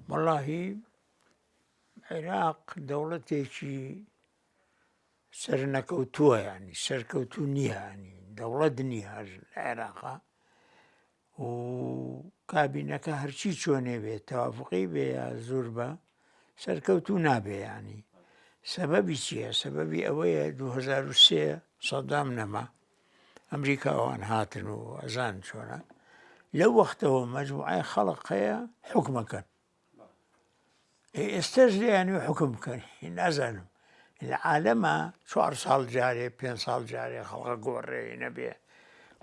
وەڵاهی عێراق دەوڵەتێکی سەرنەکەوتووە ینی سەرکەوتوو نییە ینی دەوڵەت نییە هەر لە عێراقا و کابینەکە هەرچی چۆنێ بێت تەوافقی بێ یا زۆر بە سەرکەوتوو نابێ ینی سەبەبی چییە سەبەبی ئەوەیە 2023 سەدام نەما ئەمریکا ئەوان هاتن و ئەزان چۆنە لەو وەختەوە مەجموعای خەڵق هەیە حکومەکەن ئێستاش لێیان حکم بکەن نازانم لە عالەمە چوار ساڵ جارێ پێ ساڵ جارێ خەڵقە گۆڕێ نەبێ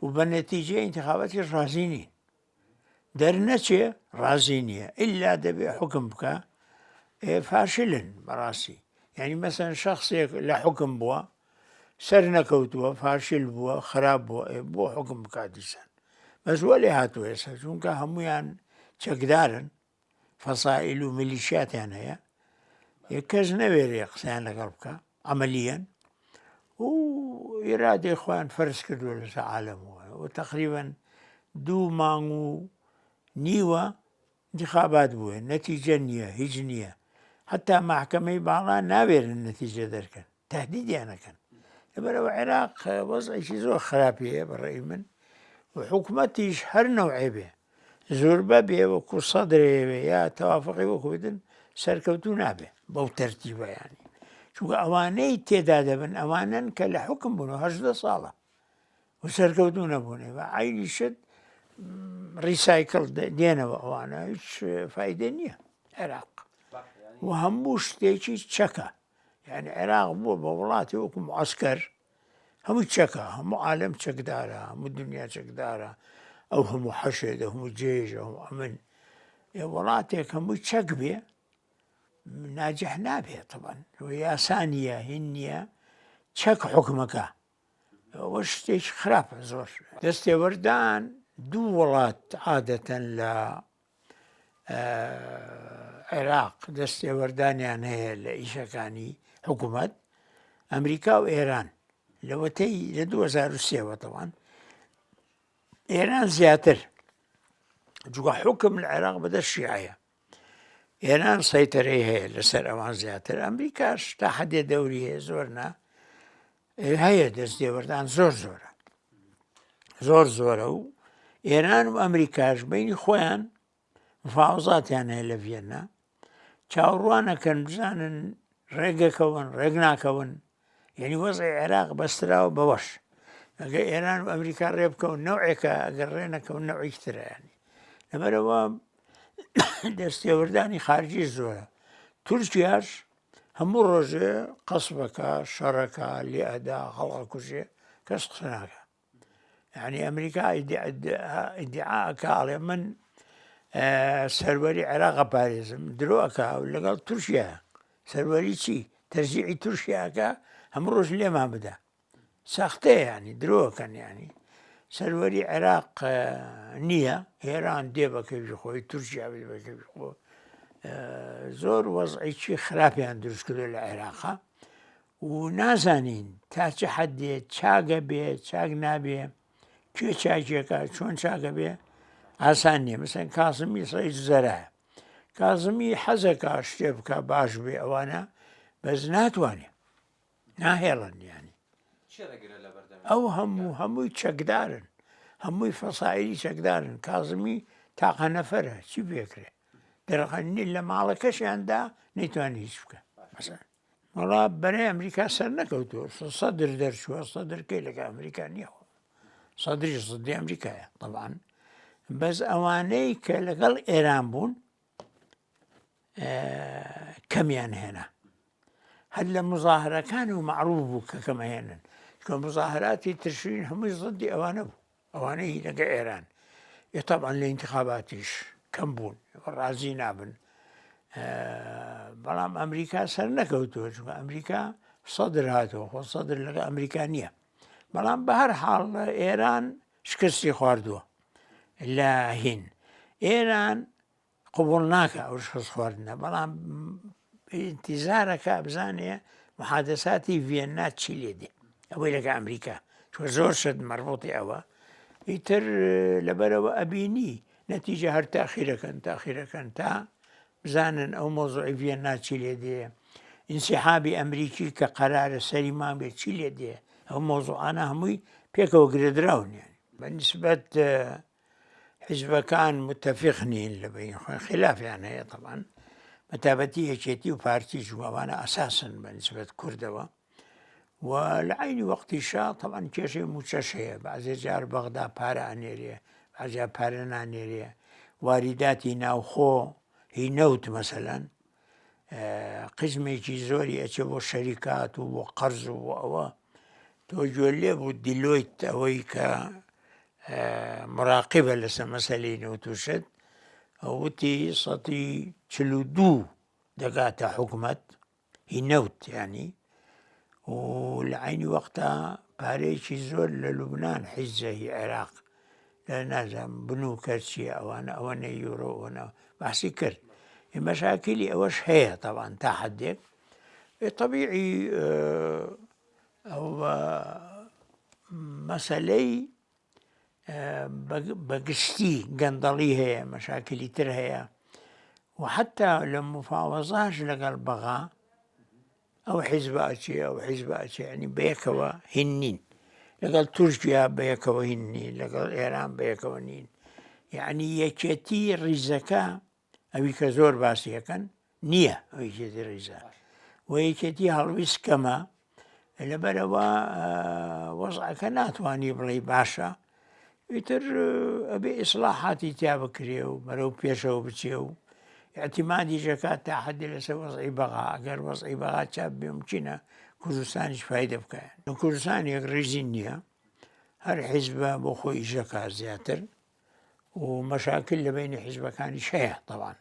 و بە نەتیجە ئینتخاباتی ڕازی نین دەرنەچێ ڕازی نییە ئللا دەبێ حکم بکە فاشلن بەڕاستی یعنی مەسەن شخصێک لە حکم بووە سەر نەکەوتووە فاشل بووە خراپ بووە بۆ حکم بکات دیسان بەس وەلێ هاتووە ئێستا چونکە هەمویان چەکدارن فەسائیل و میلیشیاتیان هەیە کەس نەوێرێ قسەیان لەگەڵ بکە عملیەن و ئێرادەی خۆیان فەرز کردووە لەسەر عالەمەوە و تقریبا دوو مانگ و نیوە انتخابات بووە نەتیجە نییە هیچ نییە حتا محکمەی باڵا ناوێرن نەتیجە دەرکەن تهدیدیان ئەکەن لەبەرەوە عێراق وەزعێکی زۆر خراپی هەیە بە ڕێی من و حکومەتیش هەر نەوعێ بێ زۆربە بێ وەکو سەدرێ یا تەوافقی وەکو بدن سەرکەوتوو نابێ بەو تەرتیبە ینی چونکە ئەوانەی تێدا دەبن ئەوانن کە لە حکم بوون و هەژدە ساڵە و سەرکەوتوو نەبوون بە عینی شت ڕیسایکڵ دێنەوە ئەوانە هیچ فیدە نییە عێراق و هەموو شتێکی چەکە یانی عێراق بووە بە وڵاتی وەکو معسکەر هەموو چەکە هەموو عالم چەکدارە هەموو دنیا چەکدارە ئەو هەموو حەشێ دە هەموو جێژە هەموو ئەمن وڵاتێک هەموو چەک بێ ناجح نابێت طبعا یاسا نییە هین نییە چەک حکومەکە ئەوە شتێکی خراپە زۆر دەستێوەردان دوو وڵات عادەتەن لە عێراق دەستێوەردانیان هەیە لە ئیشەکانی حکوومەت ئەمریکا و ئێران لەوەتەی لە 2023ەوە تەوان ئێران زیاتر جوگە حکم لە عێراق بەدەست شیعەیە ئێران سەیتەرەی هەیە لەسەر ئەوان زیاتر ئەمریکاش تا حدێ دەوری هەیە زۆر نا هەیە دەست دێوەردان زۆر زۆرە زۆر زۆرە و ئێران و ئەمریکاش بینی خۆیان مفاوزاتیان هەیە لە ڤیەننا چاوەڕوانەکەن بزانن ڕێگەکەون ڕێک ناکەون یعنی وەزعی عێراق بەستراوە بەوەش ئەگەر ئێران و ئەمریکا ڕێ بکەون نەوعێکە ئەگەر ڕێ نەکەون نەوعێکی ترە ینی لەبەرەوە دەستێوەردانی خارجی زۆرە تورکیاش هەموو ڕۆژێ قەسبەکە شەڕەکە لێ ئەدا خەڵقە کوژێ کەس قسە ناکە یعنی ئەمریکا ئیدعا ئەکا ئەڵێ من سەروەری عێراق پارێزم درۆ ئەکا و لەگەڵ تورکیا سەروەری چی تەرجیعی تورکیاکە هەموو ڕۆژ لێمان بدە ساختەیە ینی درۆکەن ینی سەروەری عێراق نییە ئێران دێ بەکەوی خۆی تورکیا بێ بەکەوی خۆ زۆر وەزعێکی خراپیان دروست کردو لە عێراقا و نازانین تا چ حەدێ چاگە بێ چاک نابێ کوێ چاکێکە چۆن چاکە بێ ئاسان نییە مەسەن کازمی سەید زەرایە کازمی حەزەکە شتێ بکە باش بێ ئەوانە بەس ناتوانێ ناهێڵن یانی ئەو هەموو هەمووی چەکدارن هەمووی فەسائلی چەکدارن کازمی تاقە نەفەرە چی پێکرێ دەرخەنی لە ماڵەکەشیاندا نەیتوانانی هیچ بکە مەسەن وەڵا بەرەی ئەمریکا سەر نەکەوتووە سەدر دەرچووە سەدر کەی لەگە ئەمریکا نییە سەدریش زدی ئەمریکایە طبعا بەس ئەوانەی کە لەگەڵ ئێران بوون کەمیان هێنا هەر لە مظاهرەکان و معروف بوو کە کەمەهێنن چکە مظاهراتی تشرین هەمووی زدی ئەوانە بوو ئەوانەی لەگە ئێران ئێ تەبعەن لە ئینتخاباتیش کەم بوون ڕازی نابن بەڵام ئەمریکا سەر نەکەوتووە چونکە ئەمریکا سەدر هاتەوە خۆ سەدر لەگە ئەمریکا نییە بەڵام بە هەر حاڵ ئێران شکستی خواردووە لە هین ئێران قبوڵ ناکا ئەو شکست خواردنە بەڵام ئینتیزارەکە بزانێ محادەساتی ڤیەننا چی لێ دێ ئەوەی لەگە ئەمریکا چۆ زۆر شت مەربوطی ئەوە ئیتر لەبەرەوە ئەبینی نەتیجە هەر تاخیرەکەن تاخیرەکەن تا. بزانن ئەو مەوزوعی ڤیەننا چی لێ دێ، ئینسیحابی ئەمریکی کە قەرارە سەری مانگ بێ چی لێ دێ، ئەو مەوزوعانە هەمووی پێکەوە گرێدراون یانی. بە نیسبەت حیزبەکان متەفیق نین لە بەین خۆیان خلافیان هەیە تەبعەن بە تایبەتی یەکێتی و پارتی چونکە ئەوانە ئەساسن بە نیسبەت کوردەوە و لە عەینی وەقتیشا تەبعەن کێشەی مووچەش هەیە بەعزێ جار بەغدا پارە ئەنێرێ بەعزێ پارە نانێرێ واریداتی ناوخۆ هی نەوت مەسەلەن قیزمێکی زۆری ئەچێ بۆ شەریکات و بۆ قەرز و بۆ ئەوە تۆ گوێ لێ بوو دیلۆیت ئەوەی کە مراقبە لەسەر مەسەلەی نەوت و شت وتی سەتی 42 دەگاتە حکومەت هی نەوت یانی و لە عینی وەقتا پارەیەکی زۆر لە لوبناان حیزە هی عێراق لە نازانم بنوکە چییە ئەوانە ئەوە نە یورۆ ئەوەنە باسی کرد مەشاکلی ئەوەش هەیە تاوان تا حدێک طبیعی ئەو مەسەلەی بەگشتی گەندەڵی هەیە مەشاکلی تر هەیە و حتا لە مفاوەزاش لەگەڵ بەغا ئەو حیزبە ئەچێ ئەو حیزبە ئەچێ ینی بەیەکەوە هین نین لەگەڵ تورکیا بەیەکەوە هین نین لەگەڵ ئێران بەیەکەوە نین یعنی یەکێتی ڕیزەکە ئەوی کە زۆر باسیەکەن نییە ئەو یەکێتی ڕیزە و یەکێتی هەڵویست کەمە لەبەرەوە وەزعەکە ناتوانانی بڵێ باشە ئیتر ئەبێ ئیسلاحاتی تیا بکرێ و بەرەو پێشەوە بچێ و اعتیمادیش ئەکات تا حەدی لەسەر وەزعی بەغا ئەگەر وەزعی بەغا چاپ بێ ممکنە کوردستانیش فایدە بکات لە کوردستان یەک ڕیزی نییە هەر حیزبە بۆ خۆی ئیشەکە زیاتر و مەشاکل لە بینی حیزبەکانیش هەیە تەوان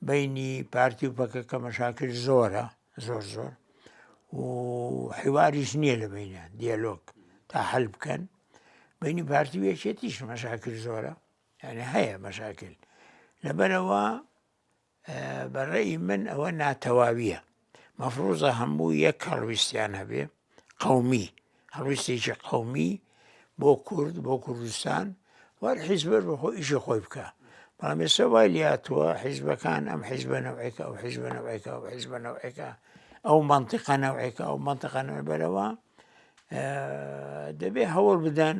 بینی پارتی و پەکەکە مەشاکل زۆرە زۆر زۆر و حیواریش نییە لە بینیان دیالۆگ تا حل بکەن بینی پارتی و یەکێتیش مەشاکل زۆرە یعنی هەیە مەشاکل لەبەرەوە بەڕێی من ئەوە ناتەواویە مەفروزە هەموو یەک هەڵویستیان هەبێ قومی هەڵویستێکی قومی بۆ کورد بۆ کوردستان وەر حیزبەر بە خۆ ئیشی خۆی بکە بەڵام ئێستا وای لاتووە حیزبەکان ئەم حیزبە نەوعێکە ئەو حیزبە نەوعێکە ئەو حیزبە نەوعێکە ئەو منطقە نەوعێکە ئەو منطقە نەبەرەوە دەبێ هەوڵ بدەن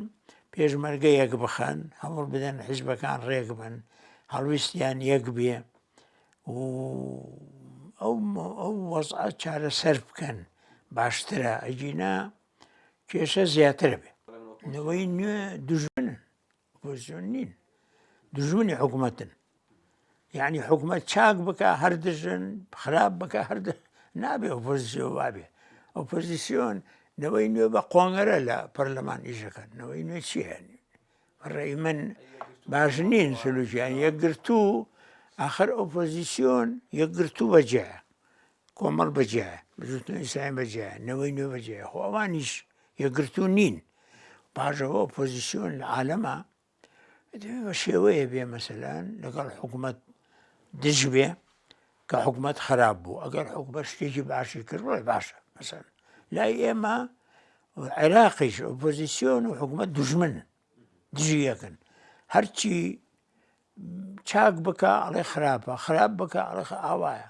پێشمەرگە یەک بخەن هەوڵ بدەن حیزبەکان ڕێک بن هەڵویستیان یەک بێ و ئەو ئەو وەزعە چارەسەر بکەن باشترە ئەگینا کێشە زیاتر بێ نەوەی نوێ دوژمنن ئۆپۆزیسیۆن نین دوژمنی حکوومەتن یعنی حکوومەت چاک بکە هەر دژن خراپ بکە هەر نابێ ئۆپۆزیسیۆن وابێ ئۆپۆزیسیۆن نەوەی نوێ بە قۆنگەرە لە پەرلەمان ئیشەکەن نەوەی نوێ چی هەن ڕێی من باش نین سلوکیان یەکگرتوو ئاخر ئۆپۆزیسیۆن یەکگرتوو بەجێ کۆمەڵ بەجێ بزوتنەوەی ئیسلامی بەجێ نەوەی نوێ بەجێ خۆ ئەوانیش یەکگرتوو نین پاژەوە ئۆپۆزیسیۆن لە عالەمە دەبێ بە شێوەیە بێ مەسەلەن لەگەڵ حکوومەت دژ بێ کە حکوومەت خراپ بوو ئەگەر حکومەت شتێکی باشی کرد بڵێ باشە مەسەن لای ئێمە عێراقیش ئۆپۆزیسیۆن و حکوومەت دوژمن دژی یەکن هەرچی چاک بکە ئەڵێ خراپە خراپ بکە ئەڵێ ئاوایە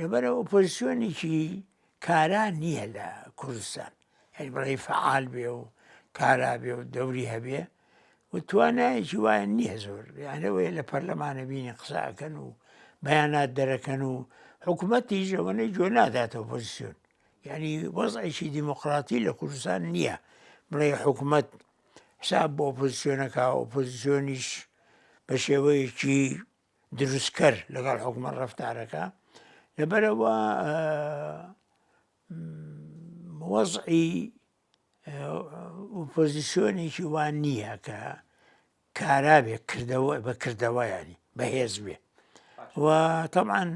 لەبەرە ئۆپۆزیسیۆنێکی کارا نییە لە کوردستان یعنی بڵێ فعال بێ و کارا بێ و دەوری هەبێ و توانایەکی وایە نییە زۆر یانەوەی لە پەرلەمانە بینی قسە ئەکەن و بەیانات دەرەکەن و حکوومەتیش ئەوەنەی گوێ ناداتە ئۆپۆزیسیۆن یعنی وەزعێکی دیموکراتی لە کوردستان نییە بڵێ حکوومەت حساب بۆ ئۆپۆزیسیۆنەکە ئۆپۆزیسیۆنیش بە شێوەیەکی دروستکەر لەگەڵ حکومەت ڕفتارەکە لەبەرەوە وەزعی ئۆپۆزیسیۆنێکی وان نییە کە کارا بێ کردەوە بە کردەوە ینی بەهێز بێ و تەبعەن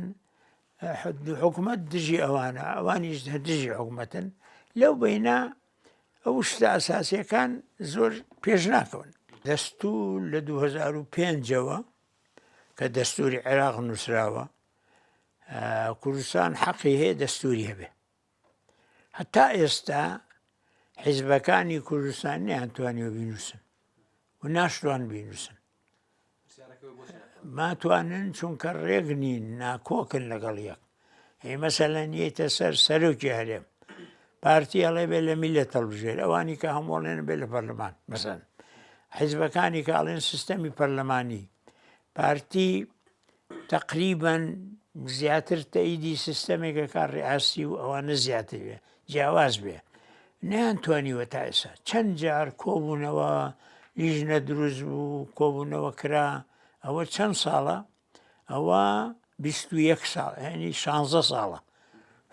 حکومەت دژی ئەوانە ئەوانیش دژی حکومەتن لەو بینە ئەو شتە ئەساسیەکان زۆر پێش ناکەون. دەستور لە 2005ەوە کە دەستوری عێراق نووسراوە کوردستان حەقی هەیە دەستوری هەبێ هەتا ئێستا حیزبەکانی کوردستان نیان توانیوە بینووسن و ناشتوان بینووسن. ماتوانن چونکە ڕێک نین ناکۆکن لەگەڵ یەک هی مەسەلەن یەیتە سەر سەرۆکی هەرێم پارتی ئەڵێ بێ لە میلەت هەڵبژێر ئەوانی کە هەموڵێن بێ لە پەرلەمان مەسەن حیزبەکانی کە ئەڵێن سیستەمی پەرلەمانی پارتی تقریبا زیاتر تەئیدی سیستەمێکە کار ڕئاسی و ئەوانە زیاتر بێ جیاواز بێ نیان توانیوە تا ئێستا چەند جار کۆبوونەوە لیژنە دروست بوو کۆبوونەوە کرا ئەوە چەند ساڵە ئەوە 21 ساڵ ینی 16 ساڵە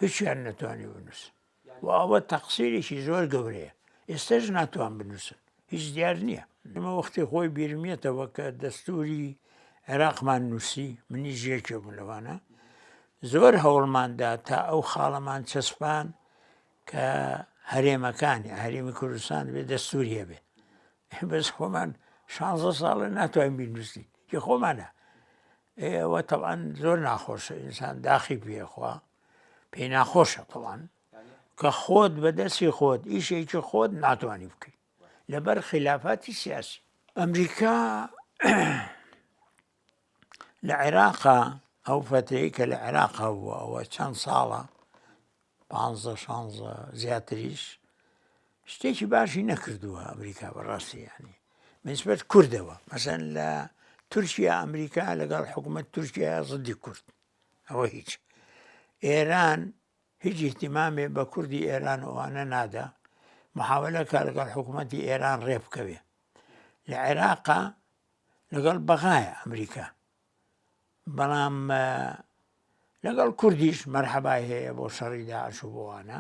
هیچیان نەتوانی بنووسن و ئەوە تەقسیرێکی زۆر گەورەیە ئێستاش ناتوان بنووسن هیچ دیار نییە ئمە وەختی خۆی بیرمیێتەوە کە دەستوری عێراقمان نووسی منی ژێکێ بوو لەوانە زۆر هەوڵماندا تا ئەو خاڵەمان چەسپان کە هەرێمەکانی هەرێمی کوردستان بێ دەستوری هەبێ بەس خۆمان شانزە ساڵە ناتوانین بینووسین هی خۆمانە ئەوە تەوان زۆر ناخۆشە ئینسان داخی پێخوا پێی ناخۆشە تەوان کە خۆت بەدەستی خۆت ئیشێکی خۆت ناتوانانی بکەیت لەبەر خلافاتی سیاسی ئەمریکا لە عێراقا ئەو فترەی کە لە عێراقا بووە ئەوە چەند ساڵە پ شانزە زیاتریش شتێکی باشی نەکردووە ئەمریکا بەڕاستی ینی بەنسبەت کوردەوە مەسەن لە تورکیا ئەمریکا لەگەڵ حکوومەت تورکیا زدی کورد ئەوە هیچ ئێران هیچ ئیهتیمامێ بە کوردی ئێران و ئەوانە نادا محاولە کا لەگەڵ حکوومەتی ئێران ڕێ بکەوێ لە عێراقا لەگەڵ بەغایە ئەمریکا بەڵام لەگەڵ کوردیش مەرحەبای هەیە بۆ شەڕی داعش و بۆوانە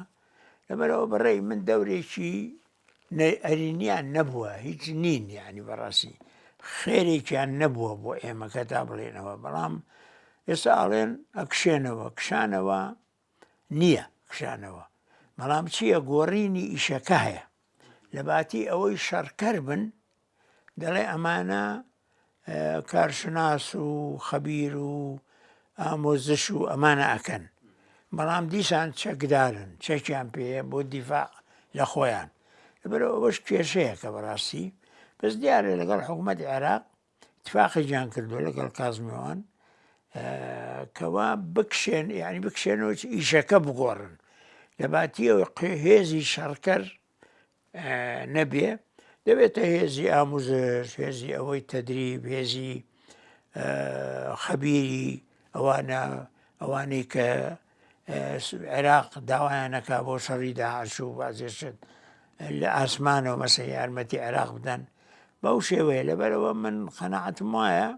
لەبەرەوە بەڕێی من دەورێکی ئەرینیان نەبووە هیچ نین یعنی بەڕاستی خێرێکیان نەبووە بۆ ئێمە کە تا بڵێنەوە بەڵام ئێستا ئاڵێن ئەکشێنەوە کشانەوە نییە کشانەوە بەڵام چییە گۆڕینی ئیشەکە هەیە لە باتی ئەوەی شەڕکەر بن دەڵێ ئەمانە کارشناس و خەبیر و ئامۆزش و ئەمانە ئەکەن بەڵام دیسان چەکدارن چەکیان پێیە بۆ دیفاع لە خۆیان لەبەرەوە ئەوەش کێشەیەکە بەڕاستی بەس دیارە لەگەڵ حکوومەت عێراق اتفاقێکیان کردووە لەگەڵ کازمیوان کەوا بکشێن یعنی بکشێنەوە ئیشەکە بگۆڕن لە باتیەوە هێزی شەڕکەر نەبێ دەبێتە هێزی ئاموزش هێزی ئەوەی تەدریب هێزی خەبیری ئەوانە ئەوانەی کە عێراق داوایانەکە بۆ شەڕی داعش و بازێشت لە ئاسمانەوە مەسە یارمەتی عێراق بدەن بەو شێوەیە لەبەرەوە من قەنەعەتم وایە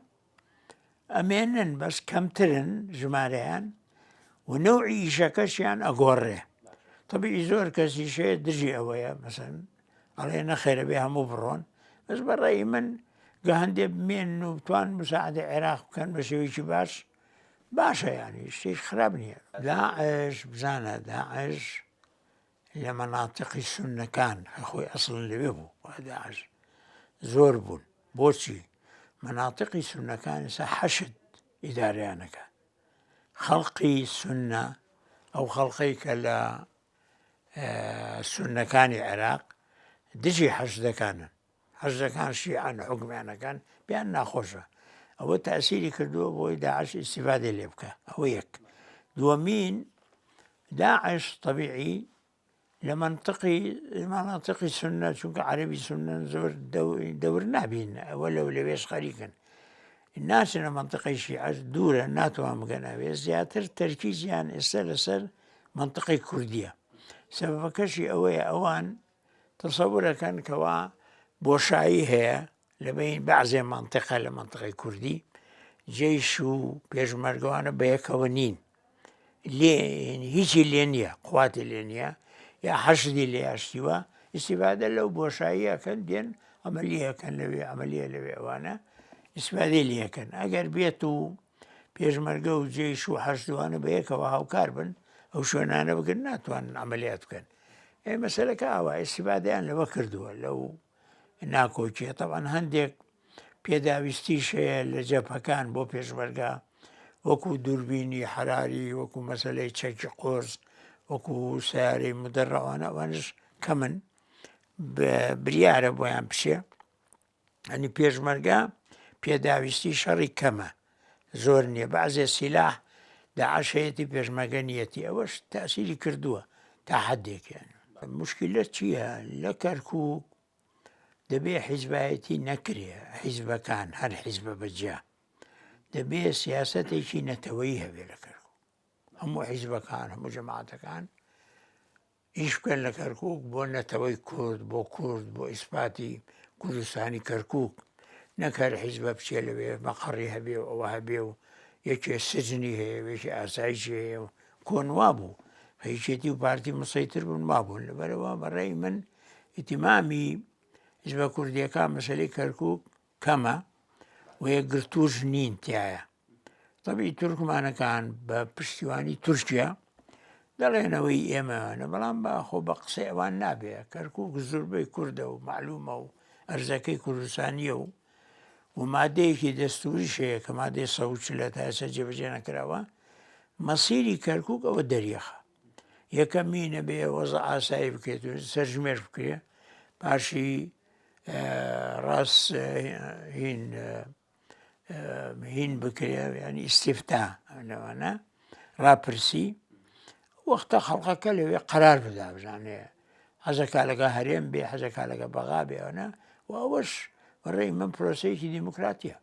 ئەمێنن بەس کەمترن ژمارەیان و نەوعی ئیشەکەشیان ئەگۆڕێ طبیعی زۆر کەسیش هەیە دژی ئەوەیە مەسەن ئەڵێ نەخێرە بێ هەموو بڕۆن بەس بەڕێی من گە هەندێ بمێن و بتوان مساعدە عێراق بکەن بە شێوەیەکی باش باشە ینی شتێک خراپ نییە داعش بزانە داعش لە مەناتقی سوننەکان هەر خۆی ئەسڵن لەوێ بوو داعش زۆر بوون بۆچی مەناتقی سوننەکان ئێستا حەشد ئیدارەیانەکە خەڵقی سوننە ئەو خەڵقەی کە لە سوننەکانی عێراق دژی حەشدەکانن حەشدەکان شیعەن حکومیانەکان پێیان ناخۆشە ئەوە تاسیری کردووە بۆی داعش ئیسیفادێ لێ بکە ئەوە یەک دووەمین داعش طبیعی لە منطقی مناطقی سنە چونکە عەربی سنن زۆر دەور نابین ئەوە لەو لەوێش خەریکن ناچنە منطقی شیعەش دوورە ناتوان بگەنەوێ زیاتر تەرکیزیان ئێستا لەسەر منطقی کوردیە سەبەکەشی ئەوەیە ئەوان تەسەورەکەن کەوا بۆشایی هەیە لە بەین بەعزێ مەنتیقە لە مەنتیقەی کوردی جەیش و پێشمەرگەوانە بەیەکەوە نین لێ هیچی لێ نییە قواتی لێ نییە یا حەشدی لێ یاشتیوە ئیسیفادە لەو بۆشاییەکەن دێن ئەمەلیەکەن لەوێ ئەمەلیە لەوێ ئەوانە ئیسفادەی لەکەن ئەگەر بێت و پێشمەرگە و جەیش و حەشدوانە بەیەکەوە هاوکار بن ئەو شوێنانە بگرن ناتوانن عملیات بکەن ئێ مەسەلەکە ئاوا ئیسیفادەیان لەوە کردووە لەو ناکۆکیە تەوان هەندێک پێداویستیش هەیە لە جەپەکان بۆ پێشمەرگە وەکو دووربینی حراری وەکو مەسلەی چەکی قۆرس وەکو سیارەی مدەڕەوانە ئەوانش کەمن بریارە بۆیان بچێ ئەنی پێشمەرگە پێداویستی شەڕی کەمە. زۆر نییە بەعزێ سیلاح داعش هەیەتی پێشمەرگە نیەتی ئەوەش تاسیری کردووە تا حدێکیان. مشکلە چییە لە کەرکک دەبێ حیزبایەتی نەکرێ حیزبەکان هەر حیزبە بەجیا دەبێ سیاسەتێکی نەتەوەیی هەبێ لە کەرکک هەموو حیزبەکان هەموو جەماعەتەکان ئیش بکەن لە کەرکک بۆ نەتەوەی کورد بۆ کورد بۆ ئیسپاتی کوردستانی کەرکک نەک هەر حیزبە بچێ لەوێ مەقەڕی هەبێ و ئەوە هەبێ و یەکێ سجنی هەیە وێکی ئاسایشی هەیە و کۆن وابوو یەکێتی و پارتی مسەیتر بوون وابوون لەبەرەوە بەڕێی من ئیتیمامی حیزبە کوردیەکان مەسەلەی کەرکک کەمە و یەکگرتووش نین تایە تەبی تورکمانەکان بە پشتیوانی تورکیا دەڵێنەوەی ئێمەوانە بەڵام باخۆ بە قسەی ئەوان نابێ کەرکک زوربەی کوردە و معلومە و ئەرزەکەی کوردستانیە و و مادەیەکی دەستوریش هەیە کە مادەی 140 تا ئێستا جێبەجێ نەکراوە مەسیری کەرکک ئەوە دەریەخە یەکەمی نەبێ وەزع ئاسایی بکرێت و سەرژمێر بکرێ پاشی ڕاست هین هین بکرێ ینی ئیسیفتا لەوانە ڕاپرسی وەختە خەڵقەکە لەوێ قرار بدا بزانێ حەزەکا لەگە هەرێم بێ حەزەکا لەگە بەغا بێ ئەوە و ئەوەش بەڕێی من پرۆسەیەکی دیموکراتیە.